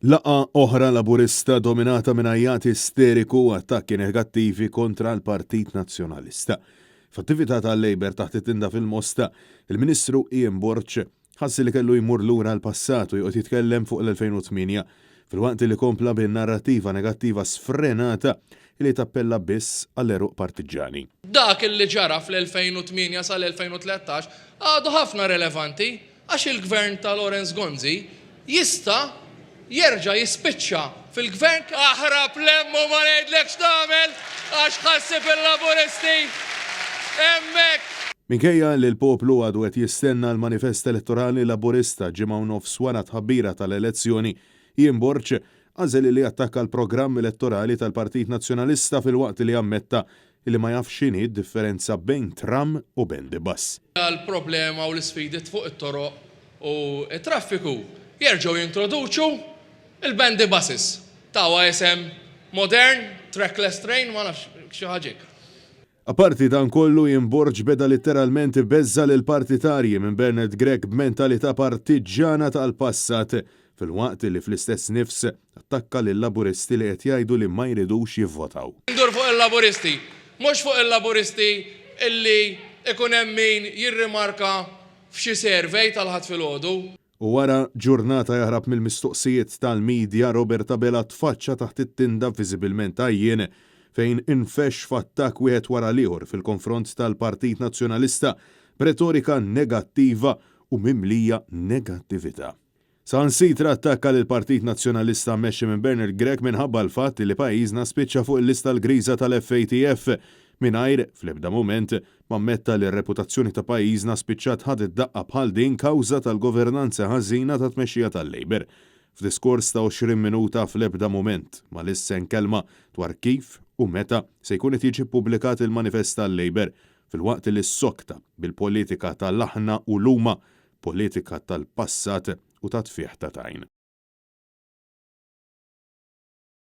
Laqgħa oħra Laburista dominata minn għajjat isteriku u attakki negattivi kontra l-Partit Nazzjonalista. F'attività tal-Labour taħt it-tinda fil-Mosta, il-Ministru Ian Borg ħass li kellu jmur lura l-passat u joqgħod jitkellem fuq l-2008, filwaqt li kompla bin-narrattiva negattiva sfrenata li tappella biss għall-għeruq partiġġani. Dak li ġara fl-2008 sal-2013 għadu ħafna relevanti Għax il-gvern ta' Lawrence Gonzi jista' jerġa' jispiċċa fil-gvern. Aħrab 'l hemm u ma ngħidlek x'tagħmel għax ħa ssib il-Laburisti hemmhekk. Minkejja li l-poplu għadu qed jistenna l-manifest elettorali Laburista ġimgħa u nofs wara t-tħabbira tal-elezzjoni, Ian Borg għażel li jattakka l-programm elettorali tal-Partit Nazzjonalista filwaqt li ammetta li ma jafx x'inhi d-differenza bejn tram u bendy bus. Għall-problema u l-isfidi fuq it-toroq u t-traffiku, jerġgħu jintroduċu l-bendy buses. Tawha isem modern, trackless train, ma nafx, xi ħaġa hekk. Apparti dan kollu, Ian Borg beda litteralment ibeżża' lill-partitarji minn Bernard Grech b'mentalità partiġġjana tal-passat, filwaqt li fl-istess nifs attakka lil-Laburisti li qed jgħidu li ma jridux jivvotaw. Indur fuq il-Laburisti, mhux fuq il-Laburisti illi ikun hemm min jirrimarka f'xi survey tal-Ħadd filgħodu. U wara ġurnata jaħrab mill-mistoqsijiet tal-media, Robert Abela tfaċċa taħt it-tinda viżibilment għajjien fejn infexx f'attakk wieħed wara l-ieħor fil-konfront tal-Partit Nazzjonalista b'retorika negattiva u mimlija negattività. Saħansitra attakka lill-Partit Nazzjonalista mmexxi minn Bernard Grech minħabba l-fatt li pajjiżna spiċċa fuq il-lista l-griża tal-FATF mingħajr, fl-ebda mument, m'ammetta li r-reputazzjoni ta' pajjiżna spiċċat ħadet daqqa bħal din kawża tal-governanza ħażina tat-tmexxija tal-Labour. F'diskors ta' 20 minuta fl-ebda mument ma lissen kelma dwar kif u meta se jkun qed jiġi ppubblikat il-manifest tal-Labour filwaqt li ssokta bil-politika tal-aħna u l-huma politika tal-passat u ta' tfigħ ta' tajn.